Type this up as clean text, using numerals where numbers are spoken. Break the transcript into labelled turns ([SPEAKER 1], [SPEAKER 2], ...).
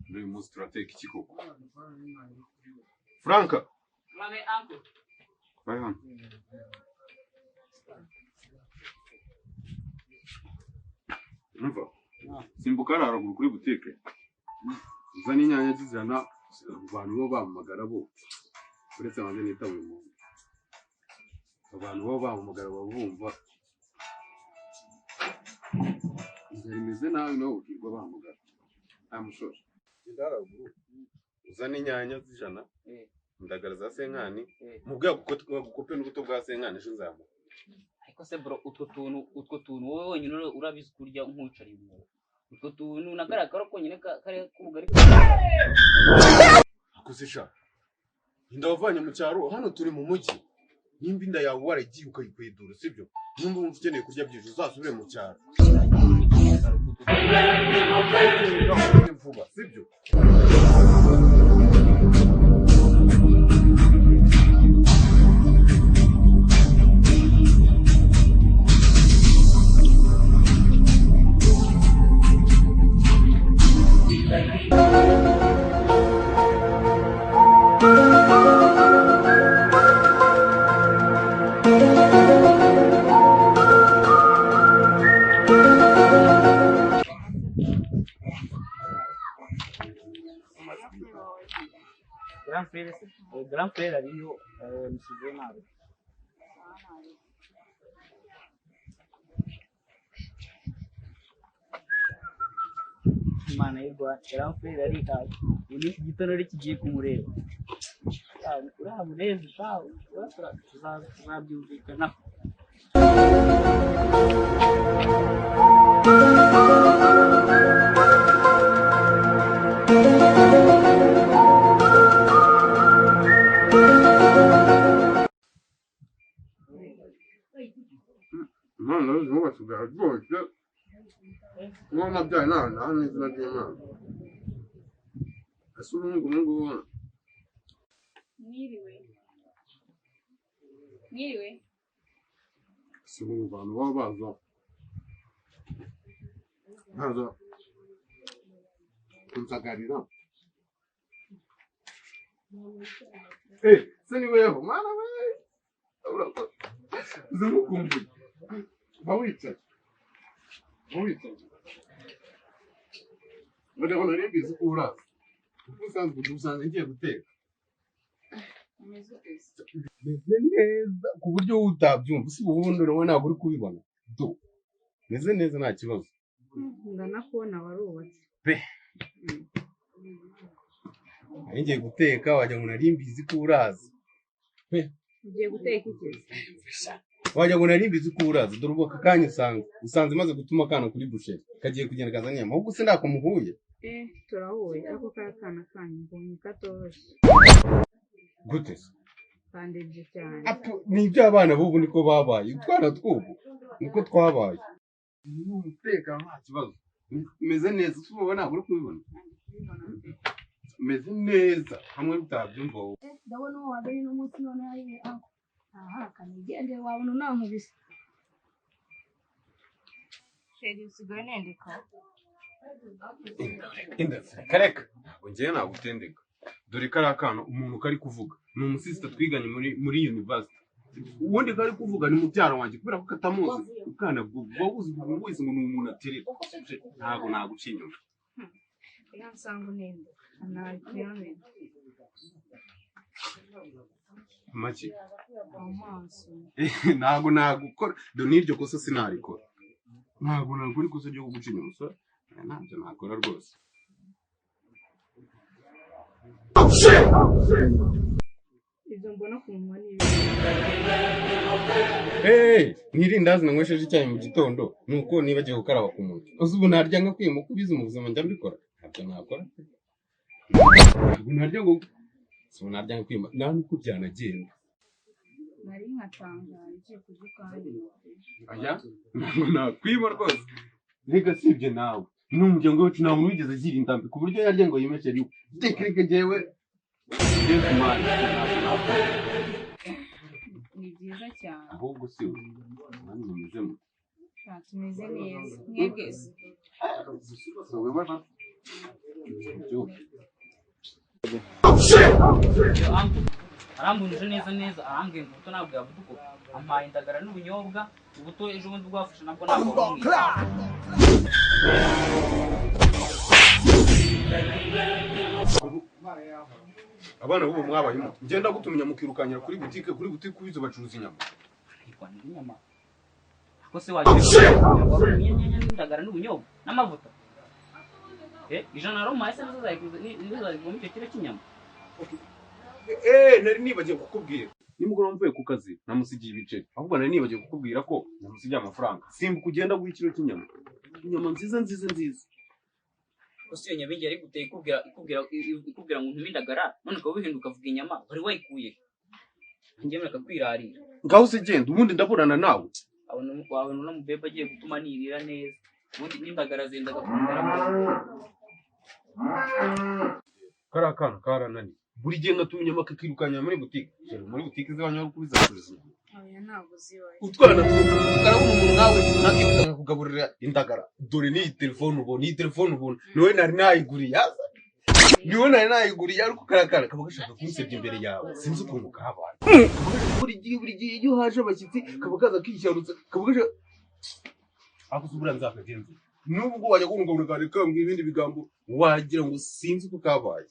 [SPEAKER 1] N'uyu munsi turateka iki koko? Franka!
[SPEAKER 2] Mame uncle.
[SPEAKER 1] Bari hano. Umva. Simbuka hariya haruguru kuri butike. Uzane inyanya z'ijana, abantu bo bampamagara bo. Uretse banze nitaba uyu muntu. Abantu bo bampamagara baba bumva. Inzara imeze nabi nabo bakirwa bahamagara. Nta mushoro. Genda hariya haruguru. Uzane inyanya z'ijana, indagara za senkani, mubwira gukope n'ubuto bwa senkani ejo nzamuha.
[SPEAKER 2] Ariko se bro, utwo tuntu wowe wenyine urabizi kurya nk'uwicariye umwobo. Utwo tuntu na kariya karo konyine kariya k'ubugari.
[SPEAKER 1] Akoze sha. Inda wavanye mu cyaro, hano turi mu mujyi. Nimba inda yawe waragiye ukayikwedura, sibyo? Nimba wumva ukeneye kurya byinshi uzasubire mu cyaro. Vuba, sibyo?
[SPEAKER 2] Grand frère se, grand frère ariyo musize nabi. Imana y'u Rwanda, grand frère arihaye. Ubu ni iki gitondo kigiye kumureba. Uriya munezi shawe, tuzabyumvikanaho.
[SPEAKER 1] Imana y'ubuzima basigaye rwose. Uwo nabyaye nta nta n'izina ry'Imana. Ese ubu ngubu ngubu
[SPEAKER 3] Mwiriwe. Mwiriwe.
[SPEAKER 1] si ubu bantu baba baza baza kunsagarira. Eh, se ni weho mwana we. Urakoze. Uzi nkukumbuye. Ba wicaye. Ba wicaye. Noneho nari mbizi ko uraza. Kuko usanzwe ngiye guteka.
[SPEAKER 3] Umeze ute se?
[SPEAKER 1] Meze neza ku buryo wowe utabyumva. Si ubundi wowe ntabwo uri kubibona. Do. Meze neza nta kibazo.
[SPEAKER 3] Ngana kubona warubatse.
[SPEAKER 1] Pe. Nari ngiye guteka wagira ngo nari mbizi ko uraza.
[SPEAKER 3] Ugiye guteka iki se?
[SPEAKER 1] Wagira ngo nari mbizi ko uraza. Dore ubu aka kanya usanze maze gutuma akana kuri busheri. Kagiye kugenda kazanye inyama. Ahubwo se ntako muhuye.
[SPEAKER 3] Turahuye ariko kariya kana kanyu mbonye katoroshye.
[SPEAKER 1] Gute se?
[SPEAKER 3] Kandebye cyane.
[SPEAKER 1] Apo, ni iby'abana b'ubu niko babaye. Utwana tw'ubu niko twabaye. Ni umutekano nta kibazo. Meze neza, si ubu ntabwo uri kubibona. Meze neza hamwe utabyumva wowe.
[SPEAKER 4] Ndabona uwo wazanye n'umunsi none hariye aho aha kanigendere wabona unankubise.
[SPEAKER 3] Sheri usigaye unendeka.
[SPEAKER 1] Reka reka. Ntabwo ngewe nagutendeka. Dore kariya kana umuntu kari kuvuga ni umusisita twiganye muri university. Ubundi kari kuvuga ni mubyara wanjye kubera ko katamuzi. Ukana buba buzi buri wese ngo ni umuntu atereta. Ntabwo naguca inyuma.
[SPEAKER 3] Iyo nsanga unendeka ntakiyamenya.
[SPEAKER 1] Make.
[SPEAKER 3] Amaso.
[SPEAKER 1] Ntabwo nagukora. Dore n'iryo kosa sinarikora. Ntabwo nagukora ikosa ryo kuguca inyuma. So, ntabyo nakora rwose.
[SPEAKER 3] Ibyo mbona ku munwa ni ibi.
[SPEAKER 1] Hey, n'irindazi nanywesheje icyayi mu gitondo nuko nibagiwe gukaraba ku munwa. Uzi ubu narya nka kwima uko ubizi mu buzima njya mbikora. Ntabyo nakora. Ntabwo narya ngo si ubu narya nka kwima nta nuko byanagenda.
[SPEAKER 3] Nari nkatangaye ugiye kuzikandira.
[SPEAKER 1] Aya ntabwo nakwiba rwose. Reka sibye nawe. N'umuryango wacu nta muntu wigeze agira indambi ku buryo yarya ngo yimeshe riwe. Reka reka njyewe. Njyewe kumana. Ntabwo nakora.
[SPEAKER 3] Ni byiza cyane.
[SPEAKER 1] Ahubwo si we. Namwe mumeze mute?
[SPEAKER 3] Tumeze neza. Mwebwe se?
[SPEAKER 1] So, wibona? Uryohe.
[SPEAKER 2] Iyo uncle arambunije neza neza, arambwiye ngo ubuto ntabwo yabuduko, ampaye indagara n'ubunyobwa. Ubuto ejo bundi bwafashe nabwo ntabwo wabumwiye.
[SPEAKER 1] Abana b'ubu mwabayemo, ngenda gutumya mukirukanyira kuri butike, kuri butike ubizo bacuruza inyama.
[SPEAKER 2] Ariko inyama ko se wagira inyanya n'indagara n'ubunyobwa n'amavuta? 100 roma ese nizo zayiguze, nizo zayiguramo icyo kiro cy'inyama?
[SPEAKER 1] Eh, nari nibagiwe kukubwira, nimugoroba mvuye ku kazi namusigiye ibiceri. Ahubwo nari nibagiwe kukubwira ko namusigiye amafaranga. Simbuka ugenda guha ikiro cy'inyama, inyama nziza nziza nziza.
[SPEAKER 2] Ko se iyo nyabingi yari guteye ikubwira ngo ntume indagara, none ukaba ubihinduka ukavuga inyama, wari wayikuye? Njye mureka kwirarira.
[SPEAKER 1] Ngaho se genda, ubundi ndaburana nawe.
[SPEAKER 2] Wabona wabona uno mubebe agiye gutuma nirira neza, ubundi n'indagara zendaga kumera.
[SPEAKER 1] Kariya kana karananiye, buri gihe ngatuma inyama kakirukanyira muri butike. Jero, muri butike z'iwanyu wari kubizacuruza inyama?
[SPEAKER 3] Oya, ntabwo zibaye.
[SPEAKER 1] Utwana karabona umuntu nkawe nakibukaga kugaburira indagara. Dore n'iyi telefone ubona, iyi telefone ubona niwe nari nayiguriye, aza niwe nari nayiguriye. Ariko kariya kana kaba gashaka kunsebya imbere yawe, sinzi ukuntu kabaye. Buri gihe, buri gihe iyo haje abashyitsi kaba kaza kishyarutse, kaba gashaka ako se buriya nzakagenza. Nubwo wajya kumva kare kambwira ibindi bigambo, wagira ngo sinzi uko kabaye.